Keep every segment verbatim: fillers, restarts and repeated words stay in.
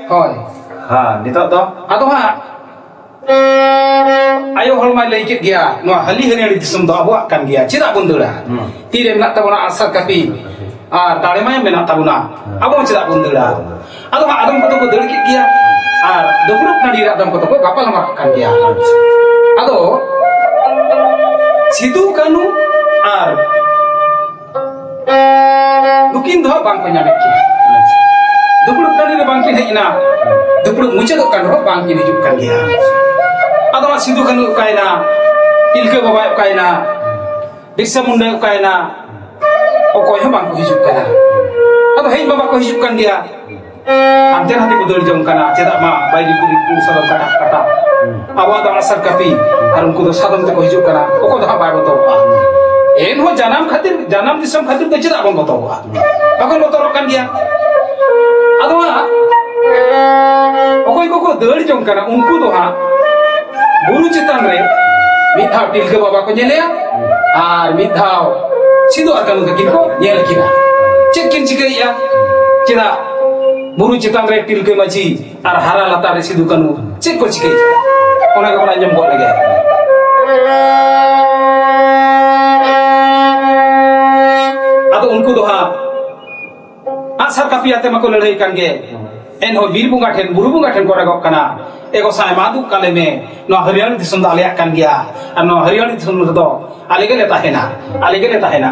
ᱦᱳᱭ᱾ ᱦᱮᱸ, ᱱᱤᱛᱚᱜ ᱫᱚ? ᱟᱫᱚ ᱦᱟᱸᱜ ᱟᱭᱳ ᱦᱚᱲ ᱢᱟᱭ ᱞᱟᱹᱭ ᱠᱮᱫ ᱜᱮᱭᱟ, ᱱᱚᱣᱟ ᱦᱟᱹᱞᱤ ᱦᱟᱹᱨᱭᱟᱹᱲ ᱫᱤᱥᱚᱢ ᱫᱚ ᱟᱵᱚᱣᱟᱜ ᱠᱟᱱ ᱜᱮᱭᱟ, ᱪᱮᱫᱟᱜ ᱵᱚᱱ ᱫᱟᱹᱲᱟ? ᱦᱩᱸ᱾ ᱛᱤᱨᱮ ᱢᱮᱱᱟᱜ ᱛᱟᱵᱚᱱᱟ ᱟᱜᱼᱥᱟᱨ ᱠᱟᱹᱯᱤ ᱟᱨ ᱫᱟᱲᱮ ᱢᱟᱭᱟᱢ ᱢᱮᱱᱟᱜ ᱛᱟᱵᱚᱱᱟ, ᱦᱩᱸ᱾ ᱟᱵᱚ ᱪᱮᱫᱟᱜ ᱵᱚᱱ ᱫᱟᱹᱲᱟ? ᱟᱫᱚ ᱦᱟᱸᱜ ᱟᱫᱚᱢ ᱠᱚᱫᱚ ᱠᱚ ᱫᱟᱹᱲ ᱠᱮᱫ ᱜᱮᱭᱟ ᱟᱨ ᱫᱩᱯᱲᱩᱵ ᱴᱟᱺᱰᱤ ᱨᱮ ᱟᱫᱚᱢ ᱠᱚᱫᱚ ᱠᱚ ᱜᱟᱯᱟᱞ ᱢᱟᱨᱟᱜ ᱠᱟᱱ ᱜᱮᱭᱟ᱾ ᱟᱫᱚ ᱥᱤᱫᱩ ᱠᱟᱹᱱᱩ ᱟᱨ ᱱᱩᱠᱤᱱ ᱫᱚ ᱦᱟᱸᱜ ᱵᱟᱝ ᱠᱚ ᱧᱟᱢᱮᱫ ᱠᱤᱱᱟ᱾ ᱟᱪᱪᱷᱟ᱾ ᱫᱩᱯᱲᱩᱵ ᱴᱟᱺᱰᱤ ᱨᱮ ᱵᱟᱝ ᱠᱤᱱ ᱦᱮᱡ ᱮᱱᱟ, ᱫᱩᱯᱲᱩᱵ ᱢᱩᱪᱟᱹᱫᱚᱜ ᱠᱟᱱ ᱨᱮᱦᱚᱸ ᱵᱟᱝ ᱠᱤᱱ ᱦᱤᱡᱩᱜ ᱠᱟᱱ ᱜᱮᱭᱟ᱾ ᱟᱫᱚ ᱦᱟᱸᱜ ᱥᱤᱫᱩ ᱠᱟᱹᱱᱩ ᱚᱠᱟᱭᱮᱱᱟ, ᱛᱤᱞᱠᱟᱹ ᱵᱟᱵᱟᱭ ᱚᱠᱟᱭᱮᱱᱟ, ᱵᱤᱨᱥᱟ ᱢᱩᱱᱰᱟ ᱚᱠᱟᱭᱮᱱᱟ, ᱚᱠᱚᱭ ᱦᱚᱸ ᱵᱟᱝ ᱠᱚ ᱦᱤᱡᱩᱜ ᱠᱟᱱᱟ᱾ ᱟᱫᱚ ᱦᱮᱡ ᱢᱟ ᱵᱟᱠᱚ ᱦᱤᱡᱩᱜ ᱠᱟᱱ ᱜᱮᱭᱟ, ᱦᱟᱱᱛᱮ ᱱᱟᱛᱮ ᱠᱚ ᱫᱟᱹᱲ ᱡᱚᱝ ᱠᱟᱱᱟ᱾ ᱪᱮᱫᱟᱜ ᱢᱟ ᱵᱟᱭᱨᱤ ᱠᱩᱲᱤ ᱠᱩᱲᱤ ᱥᱟᱫᱚᱢ ᱠᱟᱴᱟ ᱠᱟᱴᱟ, ᱟᱵᱚᱣᱟᱜ ᱫᱚ ᱟᱜᱼᱥᱟᱨ ᱠᱟᱹᱯᱤ ᱟᱨ ᱩᱱᱠᱩ ᱫᱚ ᱥᱟᱫᱚᱢ ᱛᱮᱠᱚ ᱦᱤᱡᱩᱜ ᱠᱟᱱᱟ, ᱚᱠᱚᱭ ᱫᱚ ᱦᱟᱸᱜ ᱵᱟᱭ ᱵᱚᱛᱚᱨᱚᱜᱼᱟ᱾ ᱮᱱᱦᱚᱸ ᱡᱟᱱᱟᱢ ᱠᱷᱟᱹᱛᱤᱨ, ᱡᱟᱱᱟᱢ ᱫᱤᱥᱚᱢ ᱠᱷᱟᱹᱛᱤᱨ ᱫᱚ ᱪᱮᱫᱟᱜ ᱵᱚᱱ ᱵᱚᱛᱚᱨᱚᱜᱼᱟ? ᱵᱟᱵᱚᱱ ᱵᱚᱛᱚᱨᱚᱜ ᱠᱟᱱ ᱜᱮᱭᱟ᱾ ᱟᱫᱚ ᱦᱟᱸᱜ ᱚᱠᱚᱭ ᱠᱚᱠᱚ ᱫᱟᱹᱲ ᱡᱚᱝ ᱠᱟᱱᱟ, ᱩᱱᱠᱩ ᱫᱚ ᱦᱟᱸᱜ ᱵᱩᱨᱩ ᱪᱮᱛᱟᱱ ᱨᱮ ᱢᱤᱫ ᱫᱷᱟᱣ ᱛᱤᱞᱠᱟᱹ ᱵᱟᱵᱟ ᱠᱚ ᱧᱮᱞᱮᱭᱟ ᱟᱨ ᱢᱤᱫ ᱫᱷᱟᱣ ᱥᱤᱫᱩ ᱟᱨ ᱠᱟᱹᱱᱦᱩ ᱛᱟᱹᱠᱤᱱ ᱠᱚ ᱧᱮᱞ ᱠᱤᱱᱟ᱾ ᱪᱮᱫ ᱠᱤᱱ ᱪᱤᱠᱟᱹᱭᱮᱫᱼᱟ? ᱪᱮᱫᱟᱜ ᱵᱩᱨᱩ ᱪᱮᱛᱟᱱ ᱨᱮ ᱛᱤᱞᱠᱟᱹ ᱢᱟᱹᱡᱷᱤ ᱟᱨ ᱦᱟᱨᱟ ᱞᱟᱛᱟᱨ ᱨᱮ ᱥᱤᱫᱩ ᱠᱟᱹᱱᱦᱩ ᱪᱮᱫ ᱠᱚ ᱪᱤᱠᱟᱹᱭᱮᱫᱼᱟ? ᱚᱱᱟ ᱜᱮᱵᱚᱱ ᱟᱸᱡᱚᱢ ᱜᱚᱫ ᱞᱮᱜᱮ᱾ ᱟᱫᱚ ᱩᱱᱠᱩ ᱫᱚ ᱦᱟᱸᱜ ᱟᱜᱼᱥᱟᱨ ᱠᱟᱹᱯᱤ ᱟᱛᱮ ᱢᱟᱠᱚ ᱞᱟᱹᱲᱦᱟᱹᱭ ᱠᱟᱱ ᱜᱮ᱾ ᱮᱱᱦᱚᱸ ᱵᱤᱨ ᱵᱚᱸᱜᱟ ᱴᱷᱮᱱ, ᱵᱩᱨᱩ ᱵᱚᱸᱜᱟ ᱴᱷᱮᱱ ᱠᱚ ᱨᱟᱜᱚᱜ ᱠᱟᱱᱟ, "ᱮ ᱜᱚᱸᱥᱟᱭ, ᱢᱟ ᱫᱩᱜ ᱠᱟᱞᱮ ᱢᱮ, ᱱᱚᱣᱟ ᱦᱟᱹᱨᱭᱟᱹᱲ ᱫᱤᱥᱚᱢ ᱫᱚ ᱟᱞᱮᱭᱟᱜ ᱠᱟᱱ ᱜᱮᱭᱟ, ᱟᱨ ᱱᱚᱣᱟ ᱦᱟᱹᱨᱭᱟᱹᱲ ᱫᱤᱥᱚᱢ ᱨᱮᱫᱚ ᱟᱞᱮ ᱜᱮᱞᱮ ᱛᱟᱦᱮᱱᱟ, ᱟᱞᱮ ᱜᱮᱞᱮ ᱛᱟᱦᱮᱱᱟ᱾"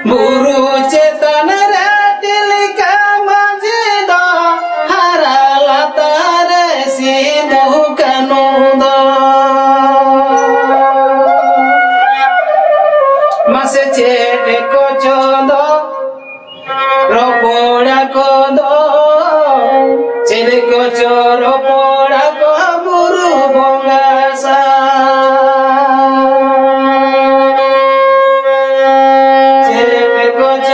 ᱵᱩᱨᱩ ᱪᱮᱛᱟᱱ ᱨᱮ ᱛᱤᱞᱠᱟᱹ ᱢᱟᱹᱡᱷᱤ ᱫᱚ, ᱦᱟᱨᱟ ᱞᱟᱛᱟᱨ ᱨᱮ ᱥᱤᱫᱩ ᱠᱟᱹᱱᱩ ᱫᱚ᱾ ᱢᱟᱥᱮ ᱪᱮᱫ ᱠᱚᱪᱚ ᱫᱚ ᱨᱚᱯᱚᱲᱟ ᱠᱚ ᱫᱚ, ᱪᱮᱫ ᱠᱚᱪᱚ ᱨᱚᱯᱚᱲᱟ ᱠᱚ ᱵᱩᱨᱩ ᱵᱚᱸᱜᱟ ᱥᱟᱶ᱾ ᱪᱮᱫ ᱠᱚᱪᱚ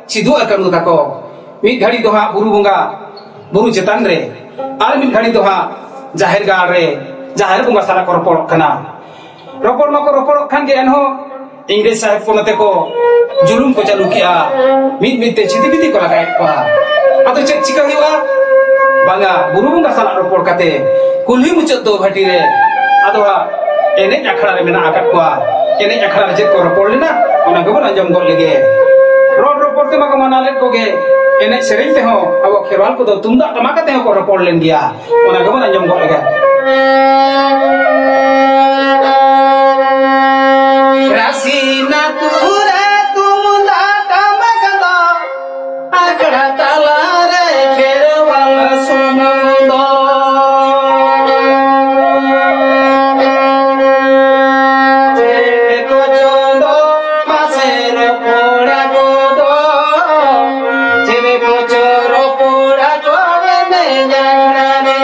ᱥᱤᱫᱩ ᱟᱨ ᱠᱟᱹᱱᱦᱩ ᱛᱟᱠᱚ ᱢᱤᱫ ᱜᱷᱟᱹᱲᱤ ᱫᱚ ᱦᱟᱸᱜ ᱵᱩᱨᱩ ᱵᱚᱸᱜᱟ ᱵᱩᱨᱩ ᱪᱮᱛᱟᱱ ᱨᱮ, ᱟᱨ ᱢᱤᱫ ᱜᱷᱟᱹᱲᱤ ᱫᱚ ᱦᱟᱸᱜ ᱡᱟᱦᱮᱨ ᱜᱟᱲ ᱨᱮ ᱡᱟᱦᱮᱨ ᱵᱚᱸᱜᱟ ᱥᱟᱞᱟᱜ ᱠᱚ ᱨᱚᱯᱚᱲᱚᱜ ᱠᱟᱱᱟ᱾ ᱨᱚᱯᱚᱲ ᱢᱟᱠᱚ ᱨᱚᱯᱚᱲᱚᱜ ᱠᱟᱱ ᱜᱮ, ᱮᱱᱦᱚᱸ ᱤᱝᱨᱮᱡᱽ ᱥᱟᱦᱮᱵᱽ ᱠᱚ ᱱᱚᱛᱮ ᱠᱚ ᱡᱩᱞᱩᱢ ᱠᱚ ᱪᱟᱹᱞᱩ ᱠᱮᱜᱼᱟ, ᱢᱤᱫ ᱢᱤᱫ ᱛᱮ ᱪᱷᱤᱛᱤ ᱵᱤᱛᱤ ᱠᱚ ᱞᱟᱜᱟᱭᱮᱫ ᱠᱚᱣᱟ᱾ ᱟᱫᱚ ᱪᱮᱫ ᱪᱤᱠᱟᱹ ᱦᱩᱭᱩᱜᱼᱟ? ᱵᱟᱝᱟ, ᱵᱩᱨᱩ ᱵᱚᱸᱜᱟ ᱥᱟᱞᱟᱜ ᱨᱚᱯᱚᱲ ᱠᱟᱛᱮ ᱠᱩᱞᱦᱤ ᱢᱩᱪᱟᱹᱫ ᱫᱚ ᱵᱷᱟᱹᱴᱤ ᱨᱮ ᱟᱫᱚ ᱦᱟᱸᱜ ᱮᱱᱮᱡ ᱟᱠᱷᱲᱟ ᱨᱮ ᱢᱮᱱᱟᱜ ᱟᱠᱟᱫ ᱠᱚᱣᱟ᱾ ᱮᱱᱮᱡ ᱟᱠᱷᱲᱟ ᱨᱮ ᱪᱮᱫ ᱠᱚ ᱨᱚᱯᱚᱲ ᱞᱮᱱᱟ, ᱚᱱᱟ ᱜᱮᱵᱚᱱ ᱟᱸᱡᱚᱢ ᱜᱚᱫ ᱞᱮᱜᱮ᱾ ᱨᱚᱲ ᱨᱚᱯᱚᱲ ᱛᱮᱢᱟ ᱠᱚ ᱢᱟᱱᱟᱣ ᱞᱮᱫ ᱠᱚᱜᱮ, ᱮᱱᱮᱡ ᱥᱮᱨᱮᱧ ᱛᱮᱦᱚᱸ ᱟᱵᱚ ᱠᱷᱮᱨᱣᱟᱞ ᱠᱚᱫᱚ ᱛᱩᱢᱫᱟᱜ ᱴᱟᱢᱟᱠ ᱟᱛᱮ ᱦᱚᱸᱠᱚ ᱨᱚᱯᱚᱲ ᱞᱮᱱ ᱜᱮᱭᱟ᱾ ᱚᱱᱟ ᱜᱮᱵᱚᱱ ᱟᱸᱡᱚᱢ ᱜᱚᱫ ᱞᱮᱜᱮ᱾ ᱨᱟᱥᱤᱱᱟ ᱛᱩᱨᱟ ᱛᱩᱢᱫᱟᱜ ᱴᱟᱢᱟᱠ ᱫᱚ ᱟᱠᱷᱲᱟ ᱛᱟᱞᱟᱨᱮ ᱠᱷᱮᱨᱣᱟᱞ ᱥᱩᱢᱩᱝ ᱫᱚ᱾ ᱪᱮᱫ ᱠᱚᱪᱚ ᱫᱚ ᱢᱟᱥᱮ ᱨᱚᱯᱚᱲ ᱟᱠᱚ ᱫᱚ, ᱪᱮᱫ ᱠᱚᱪᱚ ᱨᱚᱯᱚᱲ ᱟᱠᱚ ᱮᱱᱮᱡ ᱟᱠᱷᱲᱟ ᱨᱮ᱾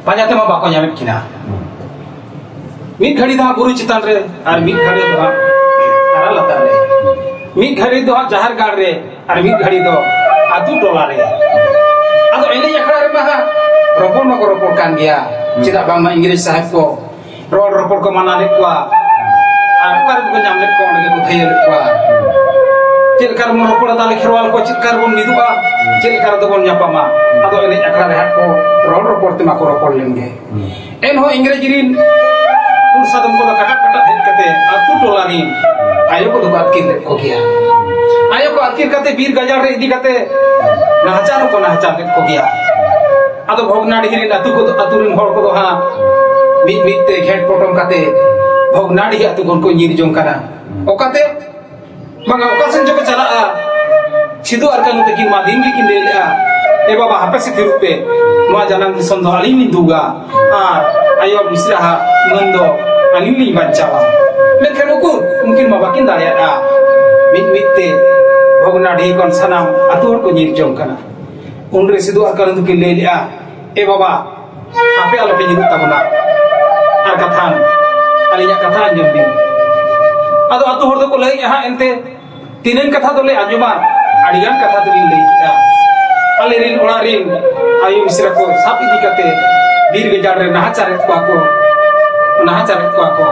ᱯᱟᱸᱡᱟ ᱛᱮᱢᱟ ᱵᱟᱠᱚ ᱧᱟᱢᱮᱫ ᱠᱤᱱᱟ᱾ ᱢᱤᱫ ᱜᱷᱟᱹᱲᱤ ᱫᱚ ᱦᱟᱸᱜ ᱵᱩᱨᱩ ᱪᱮᱛᱟᱱ ᱨᱮ, ᱟᱨ ᱢᱤᱫ ᱜᱷᱟᱹᱲᱤ ᱫᱚ ᱦᱟᱸᱜ ᱛᱟᱨᱟ ᱞᱟᱛᱟᱨ ᱨᱮ, ᱢᱤᱫ ᱜᱷᱟᱹᱲᱤ ᱫᱚ ᱦᱟᱸᱜ ᱡᱟᱦᱮᱨ ᱜᱟᱲ ᱨᱮ, ᱟᱨ ᱢᱤᱫ ᱜᱷᱟᱹᱲᱤ ᱫᱚ ᱟᱹᱛᱩ ᱴᱚᱞᱟ ᱨᱮ᱾ ᱟᱫᱚ ᱮᱱᱮᱡ ᱟᱠᱷᱲᱟ ᱨᱮᱢᱟ ᱦᱟᱸᱜ ᱨᱚᱯᱚᱲ ᱢᱟᱠᱚ ᱨᱚᱯᱚᱲ ᱠᱟᱱ ᱜᱮᱭᱟ᱾ ᱪᱮᱫᱟᱜ ᱵᱟᱝᱢᱟ ᱤᱝᱨᱮᱡᱽ ᱥᱟᱦᱮᱵᱽ ᱠᱚ ᱨᱚᱲ ᱨᱚᱯᱚᱲ ᱠᱚ ᱢᱟᱱᱟ ᱞᱮᱫ ᱠᱚᱣᱟ᱾ ᱟᱨ ᱚᱠᱟ ᱨᱮᱠᱚ ᱧᱟᱢ ᱞᱮᱫ ᱠᱚᱣᱟ, ᱚᱸᱰᱮ ᱜᱮᱠᱚ ᱛᱷᱟᱹᱭᱟᱹ ᱞᱮᱫ ᱠᱚᱣᱟ᱾ ᱪᱮᱫ ᱞᱮᱠᱟ ᱨᱮᱵᱚᱱ ᱨᱚᱯᱚᱲᱟ ᱛᱟᱦᱞᱮ ᱠᱷᱮᱨᱣᱟᱞ ᱠᱚ, ᱪᱮᱫ ᱞᱮᱠᱟ ᱨᱮᱵᱚᱱ ᱢᱤᱫᱚᱜᱼᱟ, ᱪᱮᱫ ᱞᱮᱠᱟ ᱨᱮᱫᱚ ᱵᱚᱱ ᱧᱟᱯᱟᱢᱟ? ᱟᱫᱚ ᱮᱱᱮᱡ ᱟᱠᱷᱲᱟ ᱨᱮ ᱦᱟᱸᱜ ᱠᱚ ᱨᱚᱲ ᱨᱚᱯᱚᱲ ᱛᱮᱢᱟ ᱠᱚ ᱨᱚᱯᱚᱲ ᱞᱮᱱ ᱜᱮ᱾ ᱮᱱᱦᱚᱸ ᱤᱝᱨᱮᱡᱽ ᱨᱤᱱ ᱩᱱ ᱥᱟᱫᱚᱢ ᱠᱚᱫᱚ ᱠᱟᱴᱟᱜ ᱠᱟᱴᱟᱜ ᱦᱮᱡ ᱠᱟᱛᱮ ᱟᱹᱛᱩ ᱴᱚᱞᱟ ᱨᱤᱱ ᱟᱭᱳ ᱠᱚᱫᱚ ᱠᱚ ᱟᱹᱛᱠᱤᱨ ᱞᱮᱫ ᱠᱚᱜᱮᱭᱟ᱾ ᱟᱭᱳ ᱠᱚ ᱟᱹᱛᱠᱤᱨ ᱠᱟᱛᱮ ᱵᱤᱨ ᱜᱟᱡᱟᱲ ᱨᱮ ᱤᱫᱤ ᱠᱟᱛᱮ ᱱᱟᱦᱟᱪᱟᱨ ᱦᱚᱸᱠᱚ ᱱᱟᱦᱟᱪᱟᱨ ᱞᱮᱫ ᱠᱚᱜᱮᱭᱟ᱾ ᱟᱫᱚ ᱵᱷᱚᱜᱽᱱᱟᱰᱤᱦᱤ ᱨᱤᱱ ᱟᱹᱛᱩ ᱠᱚᱫᱚ, ᱟᱹᱛᱩ ᱨᱤᱱ ᱦᱚᱲ ᱠᱚᱫᱚ ᱦᱟᱸᱜ ᱢᱤᱫ ᱢᱤᱫ ᱛᱮ ᱜᱷᱮᱴ ᱯᱚᱴᱚᱢ ᱠᱟᱛᱮ ᱵᱷᱚᱜᱽᱱᱟᱰᱤᱦᱤ ᱟᱹᱛᱩ ᱠᱷᱚᱱ ᱠᱚ ᱧᱤᱨ ᱡᱚᱝ ᱠᱟᱱᱟ᱾ ᱚᱠᱟᱛᱮ? ᱵᱟᱝᱟ, ᱚᱠᱟ ᱥᱮᱱ ᱪᱚᱠᱚ ᱪᱟᱞᱟᱜᱼᱟ᱾ ᱥᱤᱫᱩ ᱟᱨ ᱠᱟᱹᱱᱦᱩ ᱛᱟᱹᱠᱤᱱ ᱢᱟ ᱫᱤᱱ ᱜᱮᱠᱤᱱ ᱞᱟᱹᱭ ᱞᱮᱜᱼᱟ, "ᱮ ᱵᱟᱵᱟ, ᱦᱟᱯᱮ ᱥᱮ ᱛᱤᱨᱩᱵ ᱯᱮ, ᱱᱚᱣᱟ ᱡᱟᱱᱟᱢ ᱫᱤᱥᱚᱢ ᱫᱚ ᱟᱹᱞᱤᱧ ᱞᱤᱧ ᱫᱩᱜᱟ, ᱟᱨ ᱟᱭᱳ ᱢᱤᱥᱨᱟ ᱦᱟᱜ ᱢᱟᱹᱱ ᱫᱚ ᱟᱹᱞᱤᱧ ᱞᱤᱧ ᱵᱟᱧᱪᱟᱣᱟ᱾" ᱢᱮᱱᱠᱷᱟᱱ ᱩᱠᱩᱨ, ᱩᱱᱠᱤᱱ ᱢᱟ ᱵᱟᱹᱠᱤᱱ ᱫᱟᱲᱮᱭᱟᱜᱼᱟ᱾ ᱢᱤᱫ ᱢᱤᱫ ᱛᱮ ᱵᱷᱚᱜᱽᱱᱟᱰᱤᱦᱤ ᱠᱷᱚᱱ ᱥᱟᱱᱟᱢ ᱟᱹᱛᱩ ᱦᱚᱲ ᱠᱚ ᱧᱤᱨ ᱡᱚᱝ ᱠᱟᱱᱟ᱾ ᱩᱱᱨᱮ ᱥᱤᱫᱩ ᱟᱨ ᱠᱟᱹᱱᱦᱩ ᱫᱚᱠᱤᱱ ᱞᱟᱹᱭ ᱞᱮᱜᱼᱟ, ᱮ ᱵᱟᱵᱟ, ᱟᱯᱮ ᱟᱞᱚᱯᱮ ᱧᱤᱨᱚᱜ ᱛᱟᱵᱚᱱᱟ᱾ ᱟᱨ ᱠᱟᱛᱷᱟ, ᱟᱹᱞᱤᱧᱟᱜ ᱠᱟᱛᱷᱟ ᱟᱸᱡᱚᱢ ᱵᱤᱱ᱾ ᱟᱫᱚ ᱟᱹᱛᱩ ᱦᱚᱲ ᱫᱚᱠᱚ ᱞᱟᱹᱭᱮᱜᱼᱟ ᱦᱟᱸᱜ, ᱮᱱᱛᱮ ᱛᱤᱱᱟᱹᱝ ᱠᱟᱛᱷᱟ ᱫᱚᱞᱮ ᱟᱸᱡᱚᱢᱟ, ᱟᱹᱰᱤᱜᱟᱱ ᱠᱟᱛᱷᱟ ᱫᱚᱞᱤᱧ ᱞᱟᱹᱭ ᱠᱮᱜᱼᱟ᱾ ᱟᱞᱮ ᱨᱤᱱ ᱚᱲᱟᱜ ᱨᱤᱱ ᱟᱭᱳ ᱢᱤᱥᱨᱟ ᱠᱚ ᱥᱟᱵ ᱤᱫᱤ ᱠᱟᱛᱮ ᱵᱤᱨ ᱜᱟᱡᱟᱲ ᱨᱮ ᱱᱟᱦᱟᱪᱟᱨᱮᱫ ᱠᱚᱣᱟ ᱠᱚ, ᱱᱟᱦᱟᱪᱟᱨᱮᱫ ᱠᱚᱣᱟ ᱠᱚ᱾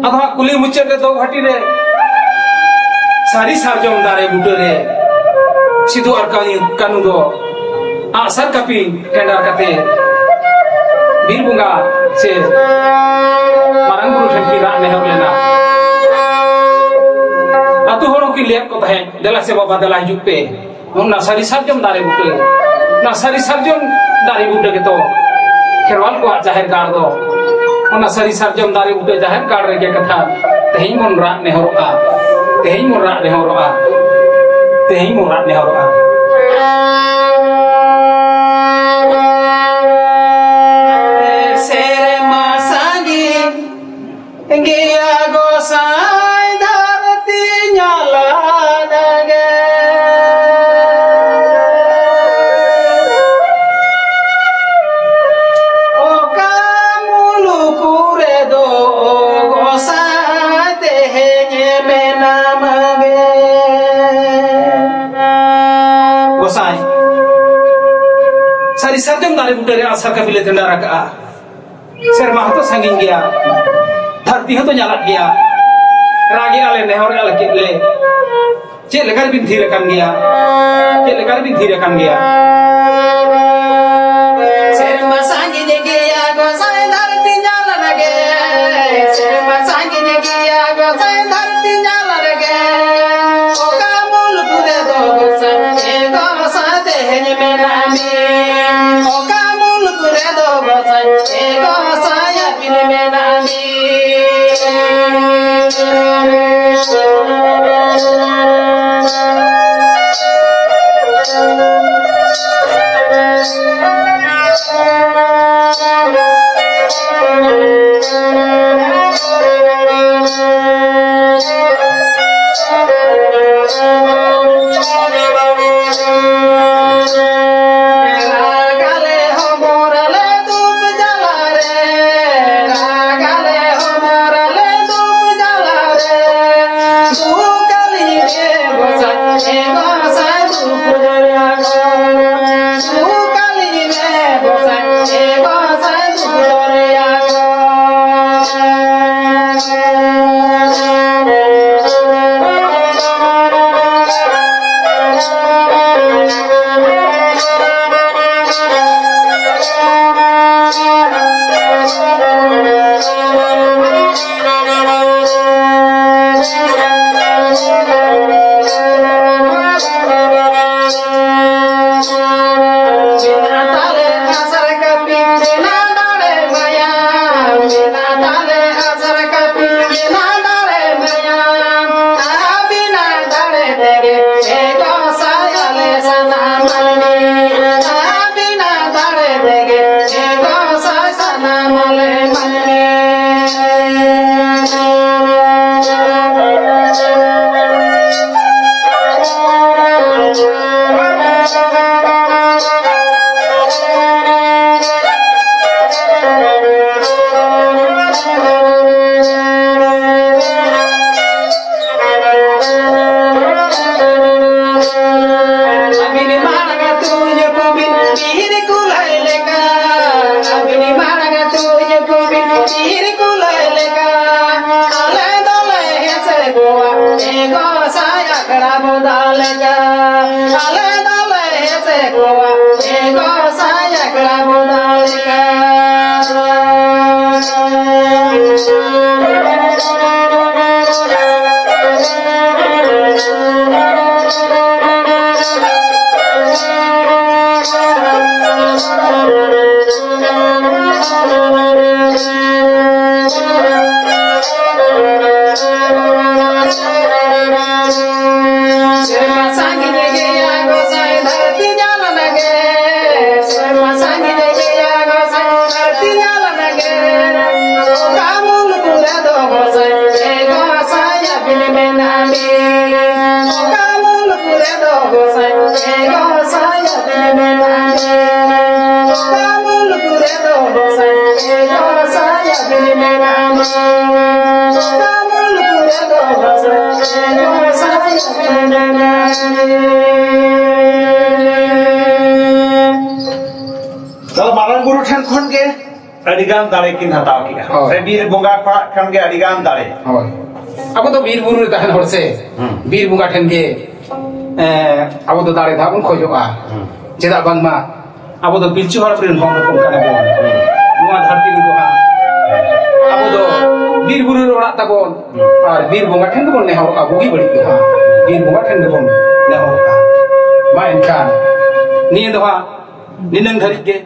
ᱟᱫᱚ ᱦᱟᱸᱜ ᱠᱩᱞᱦᱤ ᱢᱩᱪᱟᱹᱫ ᱨᱮ ᱫᱚ ᱜᱷᱟᱹᱴᱤ ᱨᱮ ᱥᱟᱹᱨᱤ ᱥᱟᱨᱡᱚᱢ ᱫᱟᱨᱮ ᱵᱩᱴᱟᱹ ᱨᱮ ᱥᱤᱫᱩ ᱟᱨ ᱠᱟᱹᱱᱦᱩ, ᱠᱟᱹᱱᱦᱩ ᱫᱚ ᱟᱜᱼᱥᱟᱨ ᱠᱟᱹᱯᱤ ᱴᱮᱸᱰᱟᱨ ᱠᱟᱛᱮ ᱵᱤᱨ ᱵᱚᱸᱜᱟ ᱥᱮ ᱢᱟᱨᱟᱝ ᱵᱩᱨᱩ ᱴᱷᱮᱱ ᱠᱤᱱ ᱨᱟᱜ ᱱᱮᱦᱚᱨ ᱞᱮᱱᱟ᱾ ᱟᱹᱛᱩ ᱦᱚᱲ ᱦᱚᱸᱠᱤᱱ ᱞᱟᱹᱭᱟᱫ ᱠᱚ ᱛᱟᱦᱮᱸᱫ, "ᱫᱮᱞᱟ ᱥᱮ ᱵᱟᱵᱟ, ᱫᱮᱞᱟ ᱦᱤᱡᱩᱜ ᱯᱮ, ᱚᱱᱟ ᱥᱟᱹᱨᱤ ᱥᱟᱨᱡᱚᱢ ᱫᱟᱨᱮ ᱵᱩᱴᱟᱹ, ᱚᱱᱟ ᱥᱟᱹᱨᱤ ᱥᱟᱨᱡᱚᱢ ᱫᱟᱨᱮ ᱵᱩᱴᱟᱹ ᱜᱮᱛᱚ ᱠᱷᱮᱨᱣᱟᱞ ᱠᱚᱣᱟᱜ ᱡᱟᱦᱮᱨ ᱜᱟᱲ ᱫᱚ, ᱚᱱᱟ ᱥᱟᱹᱨᱤ ᱥᱟᱨᱡᱚᱢ ᱫᱟᱨᱮ ᱵᱩᱴᱟᱹ ᱡᱟᱦᱮᱨ ᱜᱟᱲ ᱨᱮᱜᱮ ᱠᱟᱛᱷᱟ ᱛᱮᱦᱮᱧ ᱵᱚᱱ ᱨᱟᱜ ᱱᱮᱦᱚᱨᱚᱜᱼᱟ, ᱛᱮᱦᱮᱧ ᱵᱚᱱ ᱨᱟᱜ ᱱᱮᱦᱚᱨᱚᱜᱼᱟ, ᱛᱮᱦᱮᱧ ᱵᱚᱱ ᱨᱟᱜ ᱱᱮᱦᱚᱨᱚᱜᱼᱟ᱾" ᱥᱮᱨᱢᱟ ᱥᱟᱺᱜᱤᱧ ᱜᱮᱭᱟ ᱜᱚᱸᱥᱟᱭ ᱫᱷᱟᱹᱨᱛᱤ ᱧᱟᱞᱟᱫ ᱜᱮ᱾ ᱥᱟᱹᱨᱤ ᱥᱟᱨᱡᱚᱢ ᱫᱟᱨᱮ ᱵᱩᱴᱟᱹ ᱨᱮ ᱟᱥᱟᱨ ᱠᱟᱹᱯᱤ ᱞᱮ ᱛᱮᱸᱰᱟᱨ ᱟᱠᱟᱜᱼᱟ᱾ ᱥᱮᱨᱢᱟ ᱦᱚᱸᱛᱚ ᱥᱟᱺᱜᱤᱧ ᱜᱮᱭᱟ, ᱫᱷᱟᱹᱨᱛᱤ ᱦᱚᱸᱛᱚ ᱧᱟᱞᱟᱫ ᱜᱮᱭᱟ᱾ ᱨᱟᱜᱮᱜᱼᱟ ᱞᱮ, ᱱᱮᱦᱚᱨᱮᱜᱼᱟ ᱞᱮ, ᱪᱮᱫ ᱞᱮ, ᱪᱮᱫ ᱞᱮᱠᱟ ᱨᱮᱵᱤᱱ ᱛᱷᱤᱨ ᱟᱠᱟᱱ ᱜᱮᱭᱟ? ᱪᱮᱫ ᱞᱮᱠᱟ ᱨᱮᱵᱤᱱ ᱛᱷᱤᱨ ᱟᱠᱟᱱ ᱜᱮᱭᱟ? ᱥᱮᱨᱢᱟ ᱥᱟᱺᱜᱤᱧ ᱜᱮᱭᱟ ᱜᱚᱸᱥᱟᱭ, ᱫᱷᱟᱹᱨᱛᱤ ᱧᱟᱞᱟᱫ ᱜᱮ᱾ ᱥᱮᱨᱢᱟ ᱥᱟᱺᱜᱤᱧ ᱜᱮᱭᱟ ᱜᱚᱸᱥᱟᱭ, ᱫᱷᱟᱹᱨᱛᱤ ᱧᱟᱞᱟᱫ ᱜᱮ᱾ ᱚᱠᱟ ᱢᱩᱞᱩᱠ ᱨᱮᱫᱚ ᱜᱚᱸᱥᱟᱭ, ᱮ ᱜᱚᱸᱥᱟᱭ ᱛᱮᱦᱮᱧ ᱢᱮᱱᱟᱜ ᱢᱮ? ᱚᱠᱟ ᱢᱩᱞᱩᱠ ᱨᱮᱫᱚ ᱜᱚᱸᱥᱟᱭ, ᱮ ᱜᱚᱸᱥᱟᱭ ᱟᱹᱵᱤᱱ ᱢᱮᱱᱟᱜ ᱢᱮ? ᱜᱚᱸᱥᱟᱭ ᱟᱠᱷᱲᱟ ᱵᱚᱫᱚᱞ ᱠᱟᱱ᱾ ᱥᱮᱨᱢᱟ ᱥᱟᱺᱜᱤᱧ ᱜᱮᱭᱟ ᱜᱚᱸᱥᱟᱭ ᱫᱷᱟᱹᱨᱛᱤ ᱡᱟᱞᱟᱱ ᱜᱮ᱾ ᱥᱮᱨᱢᱟ ᱥᱟᱺᱜᱤᱧ ᱜᱮᱭᱟ ᱜᱚᱸᱥᱟᱭ ᱫᱷᱟᱹᱨᱛᱤ ᱡᱟᱞᱟᱱ ᱜᱮ᱾ ᱚᱠᱟ ᱢᱩᱞᱩᱠ ᱨᱮᱫᱚ ᱜᱚᱸᱥᱟᱭ, ᱮ ᱜᱚᱸᱥᱟᱭ ᱟᱹᱵᱤᱱ ᱢᱮᱱᱟᱜ ᱵᱤᱱ᱾ ᱚᱠᱟ ᱢᱩᱞᱩᱠ ᱨᱮᱫᱚ ᱜᱚᱸᱥᱟᱭ, ᱮ ᱜᱚᱸᱥᱟᱭ ᱟᱹᱵᱤᱱ ᱢᱮᱱᱟᱜ ᱵᱤᱱ᱾ ᱚᱠᱟ ᱢᱩᱞᱩᱠ ᱨᱮᱫᱚ ᱜᱚᱸᱥᱟᱭ, ᱮ ᱜᱚᱸᱥᱟᱭ ᱟᱹᱵᱤᱱ ᱢᱮᱱᱟᱜ ᱵᱤᱱ᱾ ᱚᱠᱟ ᱢᱩᱞᱩᱠ ᱨᱮᱫᱚ ᱜᱚᱸᱥᱟᱭ, ᱮ ᱜᱚᱸᱥᱟᱭ ᱟᱹᱵᱤᱱ ᱢᱮᱱᱟᱜ ᱵᱤᱱ᱾ ᱛᱟᱦᱞᱮ ᱢᱟᱨᱟᱝ ᱵᱩᱨᱩ ᱴᱷᱮᱱ ᱠᱷᱚᱱ ᱜᱮ ᱟᱹᱰᱤ ᱜᱟᱱ ᱫᱟᱲᱮ ᱠᱤᱱ ᱦᱟᱛᱟᱣ ᱠᱮᱜᱼᱟ᱾ ᱦᱳᱭ᱾ ᱥᱮ ᱵᱤᱨ ᱵᱚᱸᱜᱟ ᱠᱷᱚᱱᱟᱜ ᱠᱷᱟᱱ ᱜᱮ ᱟᱹᱰᱤ ᱜᱟᱱ ᱫᱟᱲᱮ᱾ ᱦᱳᱭ᱾ ᱟᱵᱚ ᱫᱚ ᱵᱤᱨ ᱵᱩᱨᱩ ᱨᱮ ᱛᱟᱦᱮᱱ ᱦᱚᱲ ᱥᱮ, ᱦᱩᱸ᱾ ᱵᱤᱨ ᱵᱚᱸᱜᱟ ᱴᱷᱮᱱ ᱜᱮ, ᱮ, ᱟᱵᱚ ᱫᱚ ᱫᱟᱲᱮ ᱫᱚ ᱵᱚᱱ ᱠᱷᱚᱡᱚᱜᱼᱟ᱾ ᱦᱩᱸ᱾ ᱪᱮᱫᱟᱜ ᱵᱟᱝᱢᱟ ᱟᱵᱚ ᱫᱚ ᱯᱤᱞᱪᱩ ᱦᱟᱲᱟᱢ ᱨᱮᱱ ᱦᱚᱲ ᱦᱚᱯᱚᱱ ᱠᱟᱱᱟ ᱵᱚᱱ᱾ ᱦᱩᱸ᱾ ᱱᱚᱣᱟ ᱫᱷᱟᱹᱨᱛᱤ ᱨᱮᱫᱚ ᱦᱟᱸᱜ ᱟᱵᱚ ᱫᱚ ᱵᱤᱨ ᱵᱩᱨᱩ ᱨᱮ ᱚᱲᱟᱜ ᱛᱟᱵᱚᱱ, ᱦᱩᱸ᱾ ᱟᱨ ᱵᱤᱨ ᱵᱚᱸᱜᱟ ᱴᱷᱮᱱ ᱜᱮᱵᱚᱱ ᱱᱮᱦᱚᱨᱚᱜᱼᱟ, ᱵᱩᱜᱤ ᱵᱟᱹᱲᱤᱡ ᱫᱚ ᱦᱟᱸᱜ ᱵᱤᱨ ᱵᱚᱸᱜᱟ ᱴᱷᱮᱱ ᱜᱮᱵᱚᱱ ᱱᱮᱦᱚᱨᱚᱜᱼᱟ᱾ ᱢᱟ ᱮᱱᱠᱷᱟᱱ ᱱᱤᱭᱟᱹ ᱫᱚ ᱦᱟᱸᱜ ᱱᱤᱱᱟᱹᱝ ᱫᱷᱟᱹᱨᱤᱡ ᱜᱮ᱾